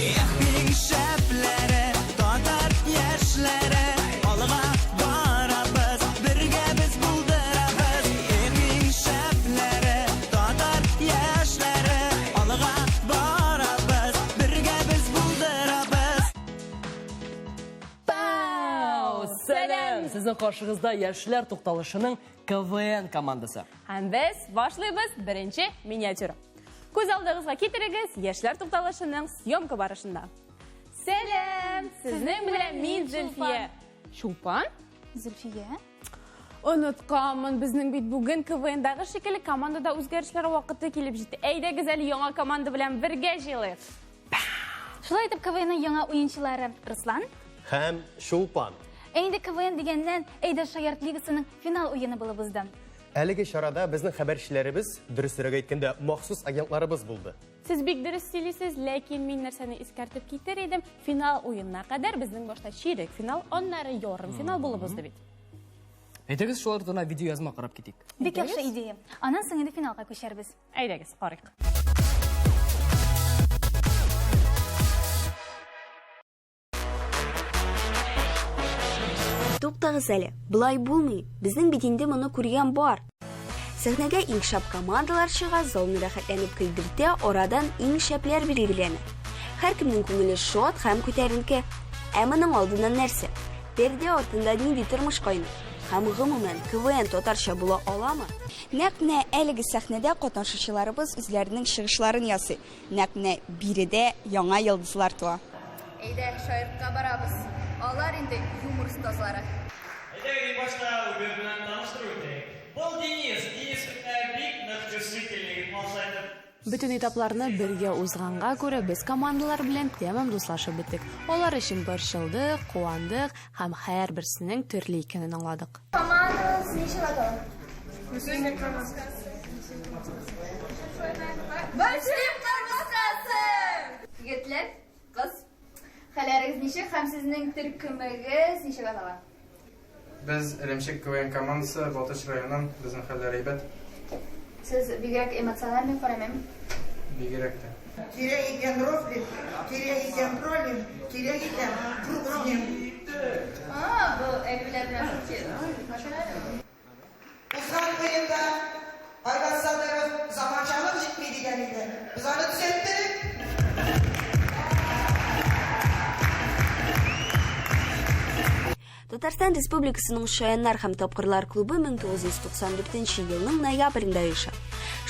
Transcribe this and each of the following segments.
Эх, иң шәпләре, татар яшьләре, алга барабыз, бергә без булдырабыз. Эх, иң шәпләре, татар яшьләре, алга барабыз, бергә без булдырабыз. Пау! Сәлам! Сезнең каршыгызда яшьләр тукталышының КВН командасы. Һәм без башлыйбыз беренче миниатюра. Күз алдыгызга китерегез, яшьләр тукталышының съемка барышында. Сәлам! Сезнең белән мин Зөлфия. Чулпан? Зөлфия? Онытканмын, безнең бит бүген КВНдагы шикелле командада үзгәрешләр вакыты килеп җитте. Әйдәгез әле яңа команда белән бергә җыелыйк. Шулай итеп КВНның яңа уенчылары Руслан һәм Чулпан. Ә инде КВН дигәннән, Әйдә Шаярт лигасының финал уены булып узды. Әлеге чарада безнең хәбәрчеләребез, дөресрәк әйткәндә, махсус агентларыбыз булды. Сез бик дөрес сөйлисез, ләкин мин нәрсәне искәртеп китер идем, финал уенына кадәр безнең башта чирек финал, аннары ярым финал булып узды бит. Әйдәгез шулар турында видеоязма карап китик. Бик яхшы идея. Аннан соң инде финалга күчәрбез. Әйдәгез, карыйк. Туктагыз әле, болай булмый. Безнең бит инде моны күргән бар. Сәхнәгә иң шәп командалар чыга, залны рәхәтләнеп көлдертә, арадан иң шәпләр билгеләнә. Һәркемнең күңеле шат һәм күтәренке. Ә моның алдыннан нәрсә? Пәрдә артында нинди тормыш кайный? Һәм гомумән, КВН татарча була аламы? Нәкъ менә әлеге сәхнәдә катнашучыларыбыз үзләренең чыгышларын ясый. Нәкъ менә биредә яңа йолдызлар туа. Әйдә, шаяртка барабыз. Алар инде юмор остазлары. Әйдәгез, иң башта үбеп белән таныштырып үтәйек. Был Денис. Денис бик нык чувствительный егет, малай итеп. Бөтен этапларны бергә узганга күрә, без командалар белән тәмам дуслашып беттек. Алар өчен борчылдык, куандык һәм һәрберсенең төрле икәнен аңладык. Командабыз ничек атала? Мөслим кырмыскасы. Мөслим кырмыскасы! Егетләр, кыз, хәлләрегез ничек һәм сезнең төркемегез ничек атала? Без Эремчек КВН командасы, Балтач районыннан, безнең хәлләр әйбәт. Сез бигрәк эмоциональный карамыйм. Бигрәк тә. Кирәк икән рофлим, кирәк икән троллим, кирәк икән круг с ним. А, бу әйберләр белән шутить. Узган уенда Айваз Садыров заманчалык җитми дигән иде. Без аны төзәттек. Татарстан Республикасының Шаяннар һәм тапкырлар клубы 1994 елның ноябрендә оеша.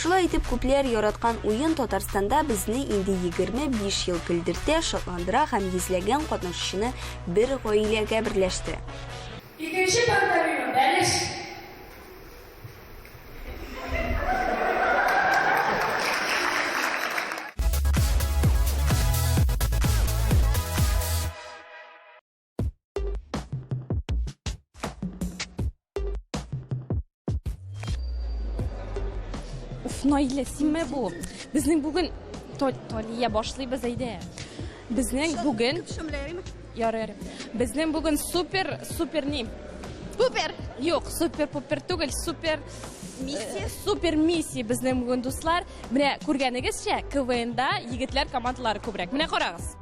Шулай итеп, күпләр яраткан уен Татарстанда безне инде 25 ел көлдертә, шатландыра һәм йөзләгән катнашучыны бер гаиләгә берләштерә. Икенче пантомима бәлеш. Уф, Наилә, синме бу? Безнең бүген Талия башлыйбыз әйдә. Безнең бүген Ярый, ярый. Безнең бүген супер, супер ни? Пупер! Юк, супер пупер түгел, супер миссия. Супер миссия безнең бүген дуслар. Менә күргәнегезчә, КВНда егетләр командалары күбрәк. Менә карагыз.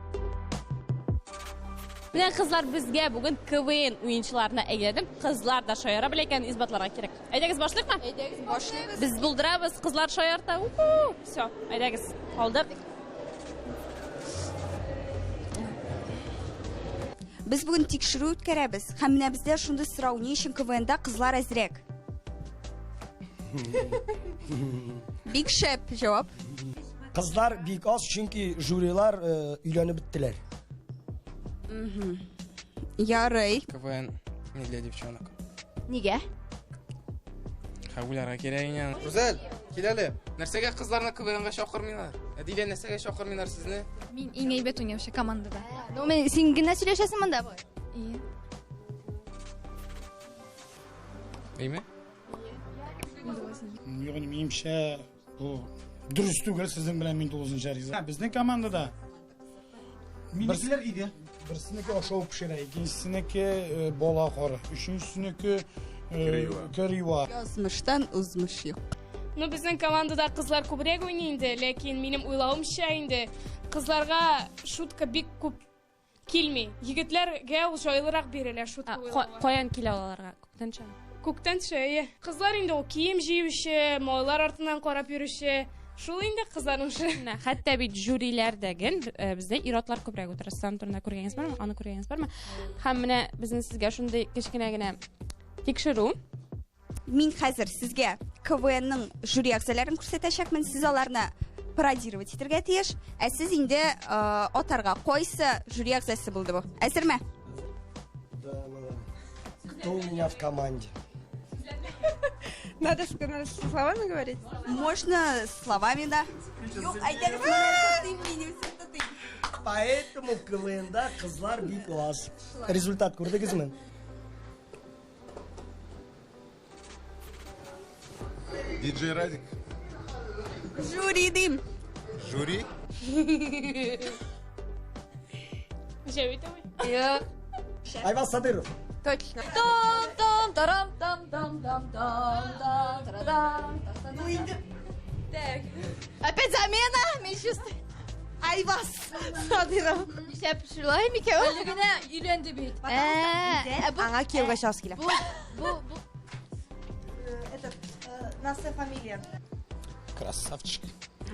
Менә кызлар безгә бүген КВН уенчыларына әйләнеп, кызлар да шаяра белә икәнен исбатларга кирәк. Әйдәгез башлыйкмы? Әйдәгез башлыйбыз. Без булдырабыз, кызлар шаярта. Уху! Все, әйдәгез. Алдык. Без бүген тикшерү үткәрәбез һәм менә бездә шундый сорау, ни өчен КВНда кызлар әзрәк? Бик шәп җавап. Кызлар бик аз, чөнки жюрилар э, өйләнеп беттеләр. Ярый. КВН не для девчонок. Нигә? Хәвләргә кирәк инде. Рүзәл, кил әле. Нәрсәгә кызларны КВНга чакырмыйлар? Әдилә, нәрсәгә чакырмыйлар сезне? Мин иң әйбәт уйнаучы командада. Ну, мен син генә сөйләшәсең монда бугай. Ие. Әйме? Юк, минемчә, бу дөрес түгел, сезнең белән мин тулысынча риза. Безнең командада Минекеләр иде. Берсенеке ашау пешерә, икенчесенеке э, бала кары, өченчесенеке э, кер юа. Язмыштан узмыш юк. Ну, безнең командада кызлар күбрәк уйный инде, ләкин минем уйлавымча инде кызларга шутка бик күп килми. Егетләргә ул җайлырак бирелә шутка уйлауга. Каян килә аларга? Күктән төшәме? Күктән төшә, әйе. Кызлар инде ул кием җыючы, малайлар артыннан карап йөрүче. Шул инде кызларның эше. Менә хәтта бит жюриләрдә гел э, бездә ир-атлар күбрәк утыра. Сез аның турында күргәнегез бармы? Аны күргәнегез бармы? Һәм менә безнең сезгә шундый кечкенә генә тикшерү. Мин хәзер сезгә КВНның жюри әгъзаларын күрсәтәчәкмен. Сез аларны пародировать итәргә тиеш. Ә сез инде э, атарга кайсы жюри әгъзасы булды бу? Әзерме? Да, ну, кто у меня в команде? Надо, надо словами говорить? Можно словами, да. Юк, әйдәгез, менә минем Поэтому КВНда кызлар бик аз. Результат күрдегезме? Диджей Радик. Жюри дим. Жюри? Җәвит абый. Юк. Айваз Садыров. Точно. Там там тарам там там там там там тарадам. Ну инде. Так. Опять замена, мин чувствую. Айваз Садыров. Нишләп шулай микән? Әле генә өйләнде бит. Ә, бу Аңа кияүгә чыгасы килә. бу бу бу Этот, Настя фамилия. Красавчик.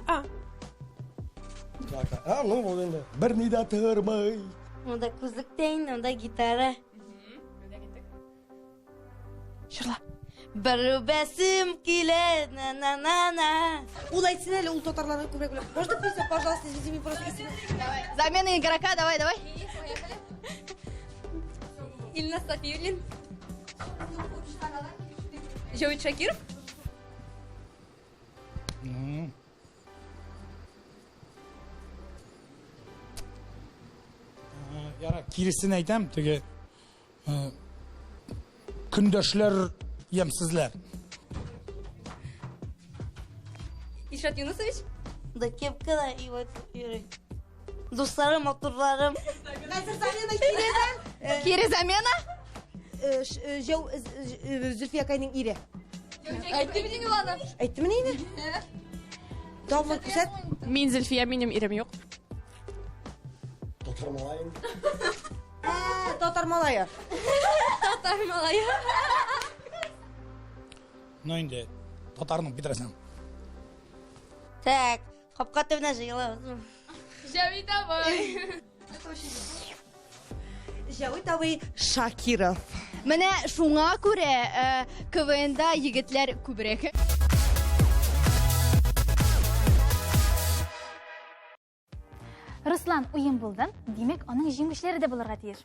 А. Так, а, ну вот инде. Бер ни дә тормый. Монда күзлек тә инде, монда гитара. Җырла. Бер үбәсем килә, на-на-на-на. Ул әйтсен әле, ул татарларны күбрәк белә. Можно песню, пожалуйста, извините, мин просто исеме. Замена игрока, давай, давай. Ильназ Сафиуллин. Җәвит Шакиров. Ну. Яра, киресен әйтәм, теге э, көндәшләр ямьсезләр. Илшат Юнусович. Да кепкада и вот йөри. Дусларым, матурларым. Хәзер замена киредән. Кире замена? Җәү Зөлфия Кайның ире. Әйтте бит инде аны. Әйттеме инде? Давай күрсәт. Мин Зөлфия, минем ирем юк. Татар малае. Ә, татар малае. Татар малае. Ну инде татарның Петросян. Так, капка төбенә җыелабыз. Җәвит абый. Җәвит абый Шакиров. Менә шуңа күрә э, КВНда егетләр күбрәк. Руслан, уен булды. Димәк, аның җиңүчеләре дә булырга тиеш.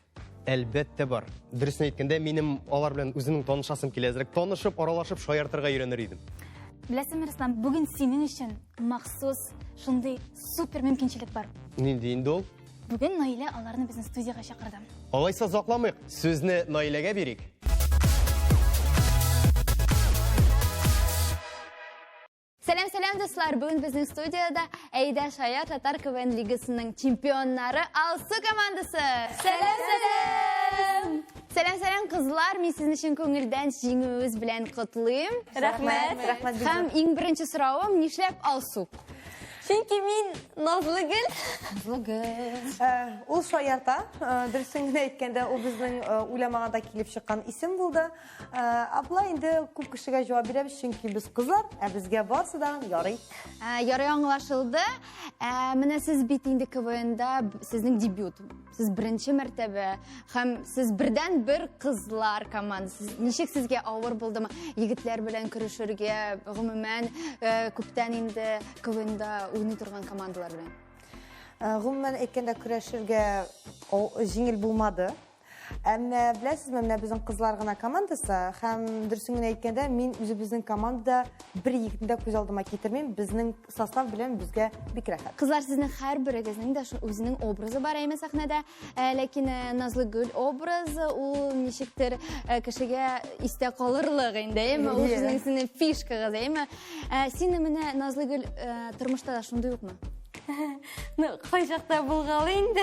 Әлбәттә бар. Дөресен әйткәндә, минем алар белән үземнең танышасым килә. Әзрәк танышып, аралашып, шаяртырга өйрәнер идем. Беләсеңме, Руслан, бүген синең өчен махсус шундый супер мөмкинчелек бар. Нинди инде ул? Бүген Наилә аларны безнең студиягә чакырды. Алайса озакламыйк, сүзне Наиләгә бирик. Сәлам, сәлам, дуслар! Бүген безнең студиядә Әйдә Шаяр татар КВН лигасының чемпионнары Алсу командасы. Сәлам, сәлам! Сәлам, сәлам, кызлар! Мин сезне чын күңелдән җиңүегез белән котлыйм. Рәхмәт, рәхмәт. Һәм иң беренче соравым, нишләп Алсу? Чөнки мин Назлыгөл. Назлыгөл. Ул шаярта. Дөресен генә әйткәндә, ул безнең уйламаганда килеп чыккан исем булды. Апла инде күп кешегә җавап бирәбез, чөнки без кызлар, ә безгә барсы да ярый. Ярый аңлашылды. Менә сез бит инде КВНда сезнең дебют. Сез беренче мәртәбә һәм сез бердән бер кызлар командасы. Ничек сезгә авыр булдымы егетләр белән көрәшергә, гомумән, күптән инде КВНда уйный торган командалар белән? Гомумән әйткәндә, көрәшергә җиңел булмады. Әмма беләсезме, менә безнең кызлар гына командасы, һәм дөресен генә әйткәндә, мин үзебезнең командада бер егетне дә күз алдыма китермим. Безнең состав белән безгә бик рәхәт. Кызлар, сезнең һәрберегезнең дә үзенең образы бар әйме сәхнәдә. Ләкин Назлыгөл образы ул ничектер кешегә истә калырлык инде, әйме? Ул сезнең фишкагыз, әйме? Син менә Назлыгөл тормышта да шундый укмы? Ну, кайчакта булгалы инде.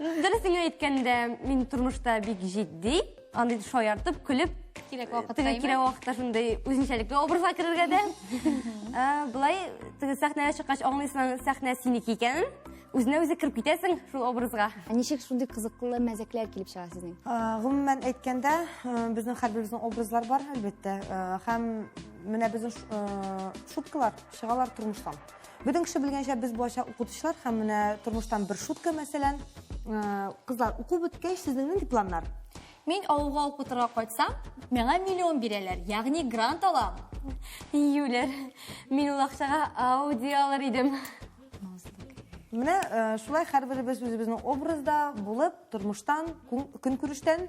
Дөресен әйткәндә, мин тормышта бик җитди. Андый шаяртып, көлеп, кирәк вакытта, теге кирәк вакытта шундый үзенчәлекле образга керергә дә. Былай теге сәхнәгә чыккач аңлыйсың, сәхнә синеке икәнен, үзенә үзе кереп китәсең шул образга. Ә ничек шундый кызыклы мәзәкләр килеп чыга сезнең? Гомумән әйткәндә, безнең һәрберебезнең образлар бар, әлбәттә. Һәм менә безнең шуткалар чыгалар тормыштан. Бөтен кеше белгәнчә, без булачак укытучылар һәм менә тормыштан бер шутка, мәсәлән, кызлар, уку беткәч, сезнең нинди планнар? Мин авылга укытырга кайтсам, миңа миллион бирәләр, ягъни грант алам. Юләр, мин ул акчага Ауди алыр идем. Менә шулай һәрберебез үзебезнең образда булып, тормыштан, көнкүрештән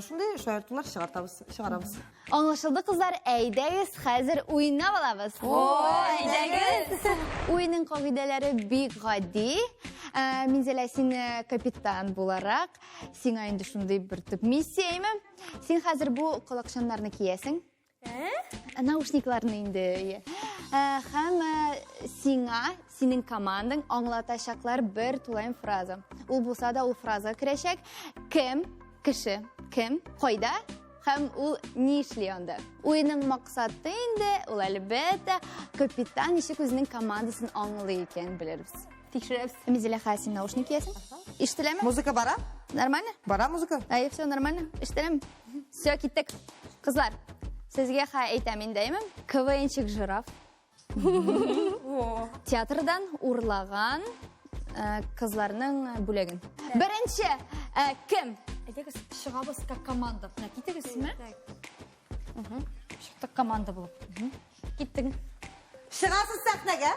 шундый шаяртулар чыгартабыз, чыгарабыз. Аңлашылды, кызлар, әйдәгез, хәзер уйнап алабыз. О, әйдәгез! Уенның кагыйдәләре бик гади. Ә, Минзәлә, син э, капитан буларак, сиңа инде шундый бер төп миссия име? Син хәзер бу колакчаннарны киясең. Ә? Наушникларны инде. Иә. Ә, Һәм э, сиңа, синең командаң аңлатачаклар бер тулаем фраза. Ул булса да ул фразага керәчәк. Кем, кеше, кем, кайда Һәм ул ни эшли анда? Уенның максаты инде, ул әлбәттә, капитан ничек үзенең командасын аңлый икән белербез. Тикшерәбез. Мизеләха, син наушник киясең? Ишетеләме? Музыка бара? Нормально? Бара музыка? Әйе, все нормально. Ишетеләме? Все, киттек. Кызлар, сезгә ха әйтәм инде, әйме? КВНчик жираф. Театрдан урлаган э, кызларның бүләген. Беренче э, кем? Әйдәгез, чыгабыз как команда. Менә китегезме? Чыктык команда булып. Киттек. Чыгасыз сәхнәгә?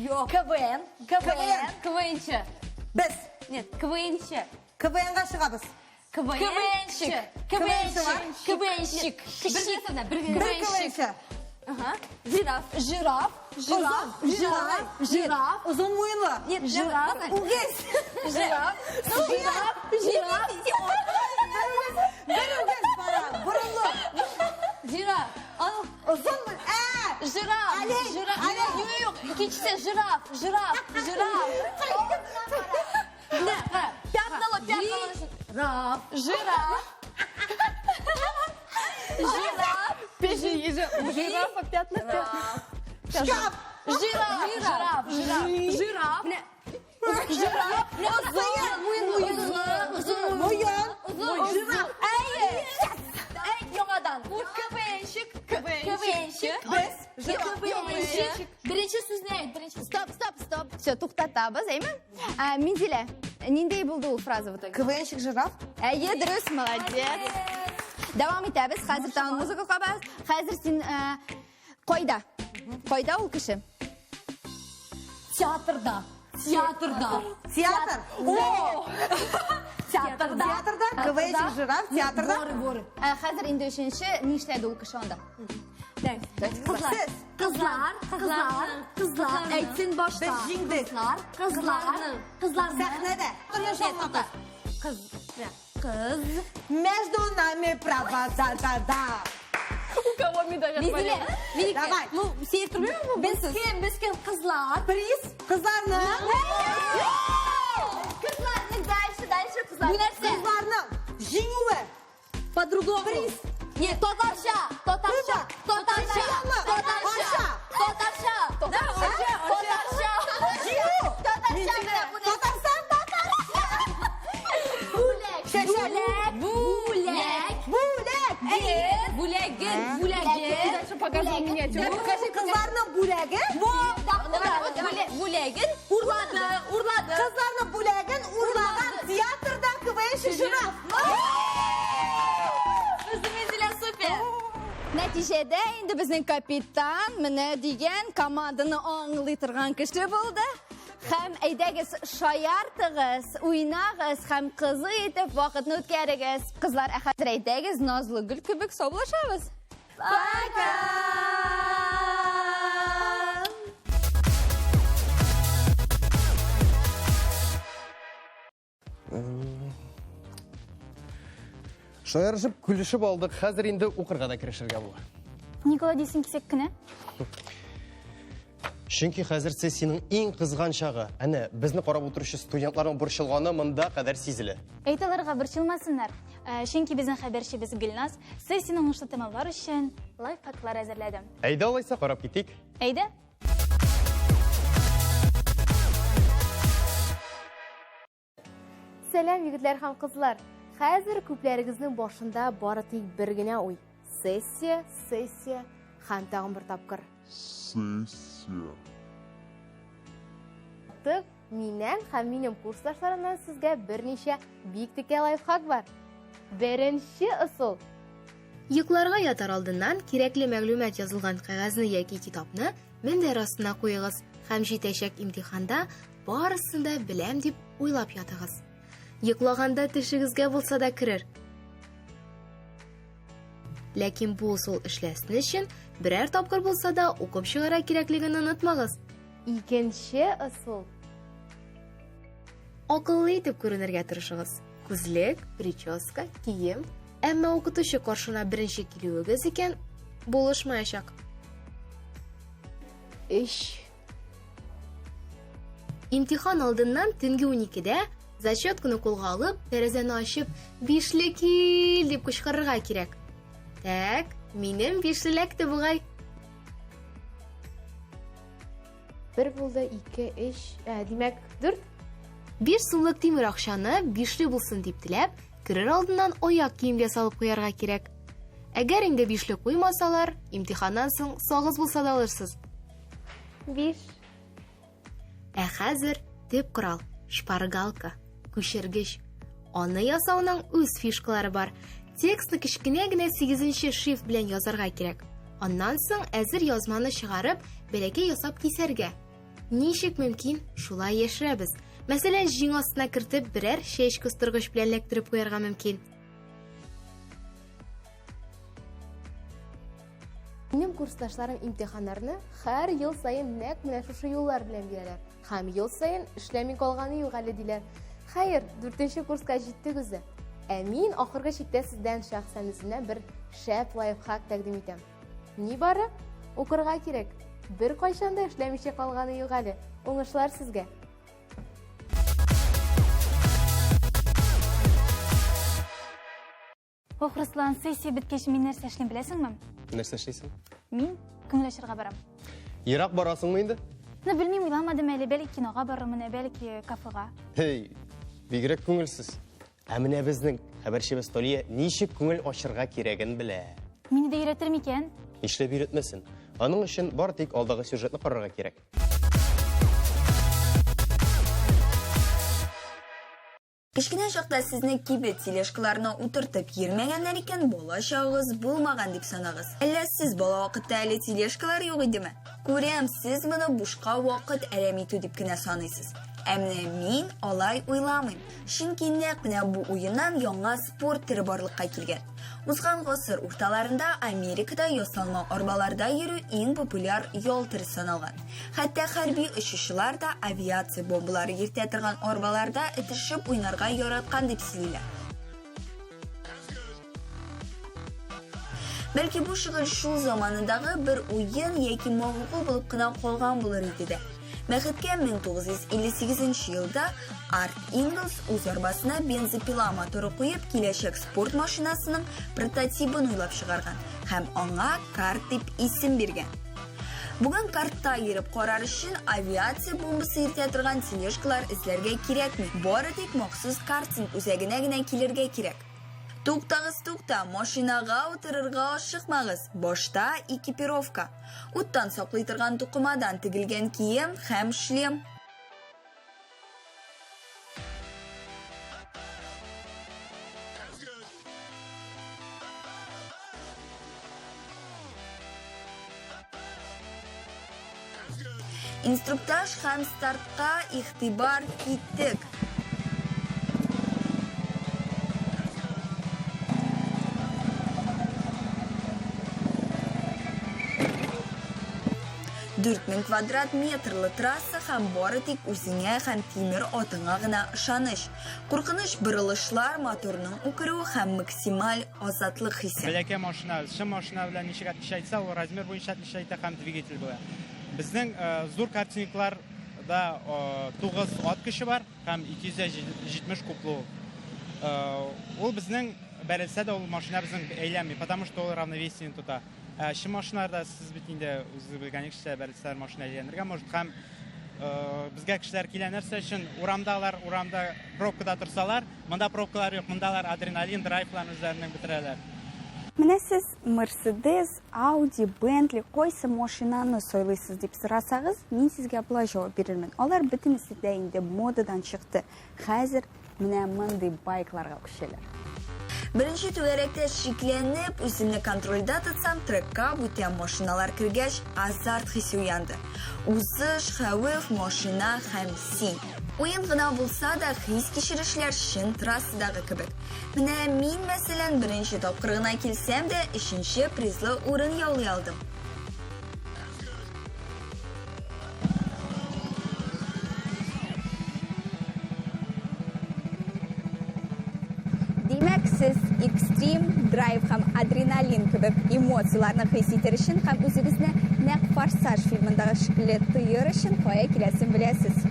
Юк. КВН, КВН, КВНчы. Без. Нет, КВНчы. КВНга чыгабыз. КВНщик. КВНщик. КВНщик. Бер КВНчы. Ага. Жираф. Жираф. Жираф. Жираф. Жираф. Озын муенлы. Нет, Жираф. Үгез. Жираф. Жираф. Жираф. Бер үгез бара. Борынлы. Жираф. Ал. Озын муен. Ә! Жираф. Олень. Жираф. Олень. Юк, юк. Икенчесе жираф. Жираф. Жираф. Пятнало, пятнало. Жираф. Жираф. Жираф. У жирафа пятна пятна. Шкаф. Жираф. Жираф. Жираф. Жираф. Жираф. Озын. Озын. Муен. Жираф. Әйе. Әй, яңадан. КВНщик. КВНщик. Без. КВНщик. Беренче сүзне әйт, беренче. Стоп, стоп, стоп. Все, туктатабыз, әйме? Ә, Минзилә, нинди булды ул фраза в итоге? КВНщик жираф. Әйе, дөрес, молодец. Дәвам итәбез. Хәзер тагын музыка кабабыз. Хәзер син ә, кайда? Кайда ул кеше? Театрда. Театрда. Театр. О! Театрда. Театрда. КВНщик жираф. Театрда. Горы, горы. Ә, хәзер инде өченче, ни эшләде ул кеше анда? Кызлар. Сез. Кызлар, кызлар, кызлар, әйтсен башта. Без җиңдек. Кызлар, кызлар, кызлар. Сәхнәдә. Кыз. Кыз. Между нами провода, да, да. У кого медаль Мизелә. отвалилась? Давай. Ну, сәер тормыймы бу? Без кем, без кем? Кызлар. Приз кызларның. Кызларның дальше, дальше кызлар. Бу нәрсә? Кызларның җиңүе. По-другому. Приз. Нет, татарча, татарча, татарча, Кубок. татарча, татарча, Татарча. татарча, Җиңү. татарча, менә бу нәрсә. Татарстан. Бүләк, Чәчәк. бүләк, Бүләк. бүләк, Бүләген, бүләген. Дальше показывай миниатюру. Покажи кызларның бүләге. Бүләген Урлады, урлады. Кызларның бүләген урлаган театрда КВНщик жираф. Мизелә супер. Нәтиҗәдә инде безнең капитан менә дигән команданы аңлый торган кеше булды. Һәм әйдәгез шаяртыгыз, уйнагыз һәм кызык итеп вакытны үткәрегез. Кызлар, ә хәзер әйдәгез назлы гөл кебек саубуллашабыз. Пока! Шаярышып, көлешеп алдык. Хәзер инде укырга да керешергә була. Николай дисең кисәк кенә. Чөнки хәзер сессиянең иң кызган чагы. Әнә, безне карап утыручы студентларның борчылганы монда кадәр сизелә. Әйт аларга борчылмасыннар. Э, чөнки безнең хәбәрчебез Гөлназ сессияне уңышлы тәмамлар өчен лайфхаклар әзерләде. Әйдә алайса карап китик. Әйдә. Сәлам, егетләр һәм кызлар! Хәзер күпләрегезнең башында бары тик бер генә уй. Сессия, сессия һәм тагын бер тапкыр. Сессия. Артык миннән һәм минем курсташларымнан сезгә берничә бик текә лайфхак бар. Беренче ысул. Йокларга ятар алдыннан кирәкле мәгълүмат язылган кәгазьне яки китапны мендәр астына куегыз һәм җитәчәк имтиханда барысын да беләм дип уйлап ятыгыз. Йоклаганда төшегезгә булса да керер. Ләкин бу ысул эшләсен өчен берәр тапкыр булса да укып чыгарга кирәклеген онытмагыз. Икенче ысул. Акыллы итеп күренергә тырышыгыз. Күзлек, прическа, кием. Әмма укытучы каршына беренче килүегез икән, булышмаячак. Өч. Имтихан алдыннан төнге 12-дә зачетканы кулга алып, тәрәзәне ачып, бишле кил дип кычкырырга кирәк. Так, минем бишле эләкте бугай. Бер булды, ике, өч, ә, димәк, дүрт. 5 сумлык тимер акчаны бишле булсын дип теләп, керер алдыннан аяк киемгә салып куярга кирәк. Әгәр инде бишле куймасалар, имтиханнан соң сагыз булса да алырсыз. Биш. Ә хәзер төп корал шпаргалка, күчергеч. Аны ясауның үз фишкалары бар. Текстны кечкенә генә 8 шрифт белән язарга кирәк. Аннан соң әзер язманы чыгарып, бәләкәй ясап кисәргә. Ничек мөмкин, шулай яшерәбез. Мәсәлән, җиң астына кертеп берәр чәч кыстыргыч белән эләктереп куярга мөмкин. Минем курсташларым имтиханнарны һәр ел саен нәкъ менә шушы юллар белән бирәләр. Һәм ел саен эшләми калганы юк әле диләр. Хәер, дүртенче курска җиттек үзе. Ә мин ахыргы чиктә сездән шәхсән үземнән бер шәп лайфхак тәкъдим итәм. Нибары укырга кирәк. Беркайчан да эшләмичә калганы юк әле. Уңышлар сезгә! Ох, Руслан, сессия беткәч мин нәрсә эшлим беләсеңме? Нәрсә эшлисең? Мин күңел ачарга барам. Ерак барасыңмы инде? Ну, белмим, уйламадым әле, бәлки кинога барырмын, ә бәлки кафега. Һей, бигрәк күңелсез. Ә менә безнең хәбәрчебез Талия ничек күңел ачырга кирәген белә. Мине дә өйрәтер микән? Нишләп өйрәтмәсен? Аның өчен бары тик алдагы сюжетны карарга кирәк. Кечкенә чакта сезне кибет тележкаларына утыртып йөрмәгәннәр икән, бала чагыгыз булмаган дип санагыз. Әллә сез бала вакытта әле тележкалар юк идеме? Күрәм, сез моны бушка вакыт әрәм итү дип кенә саныйсыз. Ә менә мин алай уйламыйм. Чөнки нәкъ менә бу уеннан яңа спорт төре барлыкка килгән. Узган гасыр урталарында Америкада ясалма арбаларда йөрү иң популяр ял төре саналган. Хәтта хәрби очучылар да авиация бомбалары йөртә торган арбаларда этешеп уйнарга яраткан дип сөйлиләр. Бәлки бу шөгыль шул заманындагы бер уен яки мавыгу булып кына калган булыр иде дә. Бәхеткә 1958 елда Арт Инглс үз арбасына бензопила моторы куеп, киләчәк спорт машинасының прототибын уйлап чыгарган һәм аңа карт дип исем биргән. Бүген картта йөреп карар өчен авиация бомбасы йөртә торган тележкалар эзләргә кирәкми. Бары тик махсус картинг үзәгенә генә килергә кирәк. Туктагыз, тукта, машинага утырырга ашыкмагыз. Башта экипировка. Уттан саклый торган тукымадан тегелгән кием һәм шлем. Инструктаж һәм стартка игътибар киттек. 4000 квадрат метрлы трасса һәм бары тик үзеңә һәм тимер атыңа гына ышаныч. Куркыныч борылышлар, моторның үкерүе һәм максималь азатлык хисе. Бәләкәй машина, чын машина белән ничек отличается, ул размер буенча отличается һәм двигатель була. Безнең зур картингларда 9 ат көче бар һәм 270 кублы ул. Ул безнең бәрелсә дә ул машина безнең әйләнми, потому что ул равновесиен тота. Ә чын машиналарда сез бит инде үзегез белгәнегезчә бәрелсәләр машина әйләнергә может һәм безгә кешеләр килә нәрсә өчен урамда алар урамда пробкада торсалар, монда пробкалар юк, монда алар адреналин, драйвларын үзләренең бетерәләр. Менә сез Mercedes, Audi, Bentley кайсы машинаны сайлыйсыз дип сорасагыз, мин сезгә болай җавап бирермен. Алар бөтенесе дә инде модадан чыкты. Хәзер менә мондый байкларга күчәләр. Беренче түгәрәктә шикләнеп, үземне контрольдә тотсам, трекка бүтән машиналар кергәч, азарт хисе уянды. Узыш, хәвеф, машина һәм син. Уен гына булса да, хис-кичерешләр чын трассадагы кебек. Менә мин, мәсәлән, беренче тапкыр гына килсәм дә, өченче призлы урын яулый алдым. Димәк, сез экстрим, драйв һәм адреналин кебек эмоцияләрне хис итәр өчен һәм үзегезне нәкъ Форсаж фильмындагы шикелле тоер өчен кая киләсен беләсез.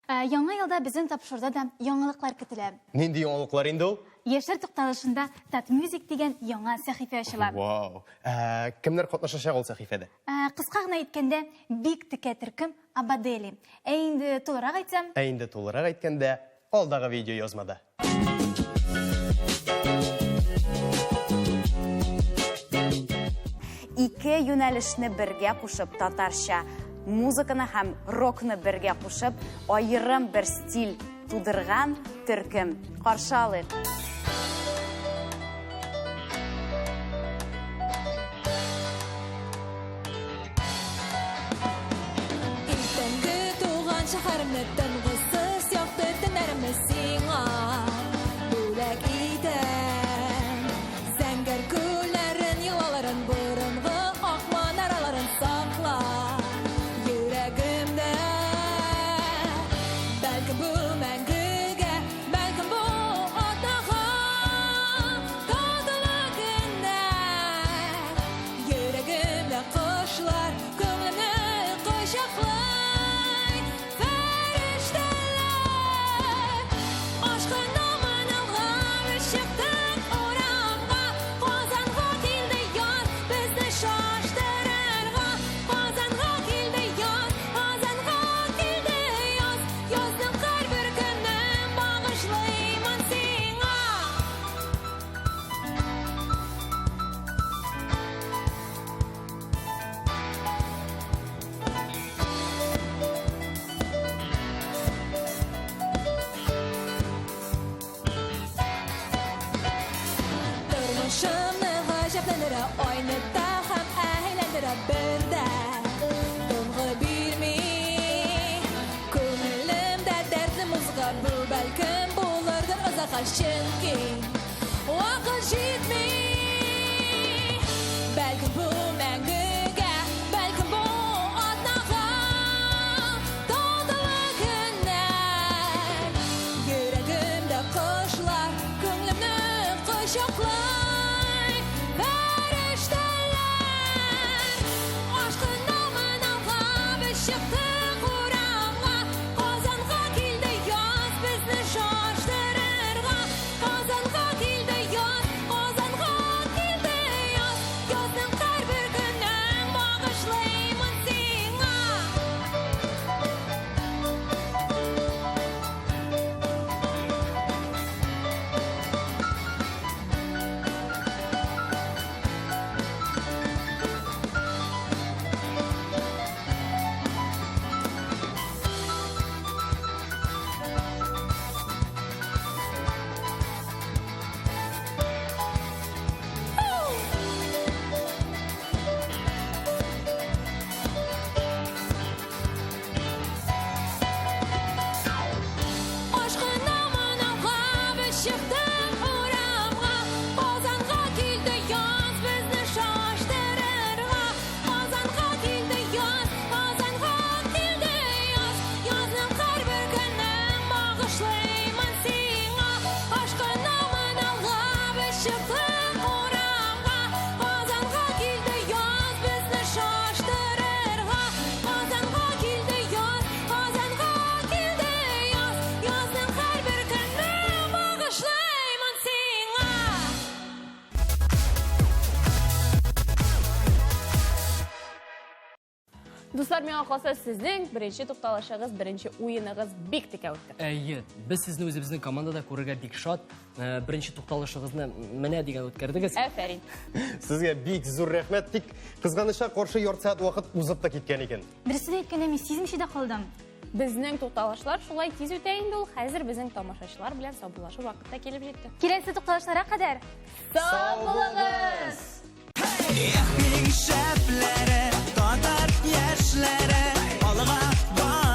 Ә, Яңа елда безнең тапшыруда да яңалыклар көтелә. Нинди яңалыклар инде ул? Яшьләр тукталышында Тат Music дигән яңа сәхифә ачыла. Вау! Ә, кемнәр катнашачак ул сәхифәдә? Ә, кыска гына әйткәндә, бик текә төркем Абадели. Ә инде тулырак әйтсәм, Ә инде тулырак әйткәндә, алдагы видеоязмада. Ике юнәлешне бергә кушып, татарча музыканы һәм рокны бергә кушып, аерым бер стиль тудырган төркем. Каршы алыйк. Иртәнге туган шәһәремне тынгысыз якты төннәремне сиңа бүләк итәм. Зәңгәр күлләрен, елгаларын, борынгы ак манараларын сакла йөрәгемдә. Бәлкем бу мәңгегә, бәлкем бу атнага татлы көннәр. Йөрәгемдә кошлар, күңелемне кочаклый фәрештәләр. Дуслар, миңа калса, сезнең беренче тукталышыгыз, беренче уеныгыз бик текә үтте. Әйе, без сезне үзебезнең командада күрергә бик шат. Э, беренче тукталышыгызны менә дигән үткәрдегез. Афәрин. Сезгә бик зур рәхмәт. Тик кызганычка каршы ярты сәгать вакыт узып та киткән икән. Дөресен әйткәндә, мин сизмичә дә калдым. Безнең тукталышлар шулай тиз үтә инде ул. Хәзер безнең тамашачылар белән саубуллашу вакыты да килеп җитте. Киләсе тукталышларга кадәр сау булыгыз! Эх, иң шәпләре, татар яшьләре, алга бар.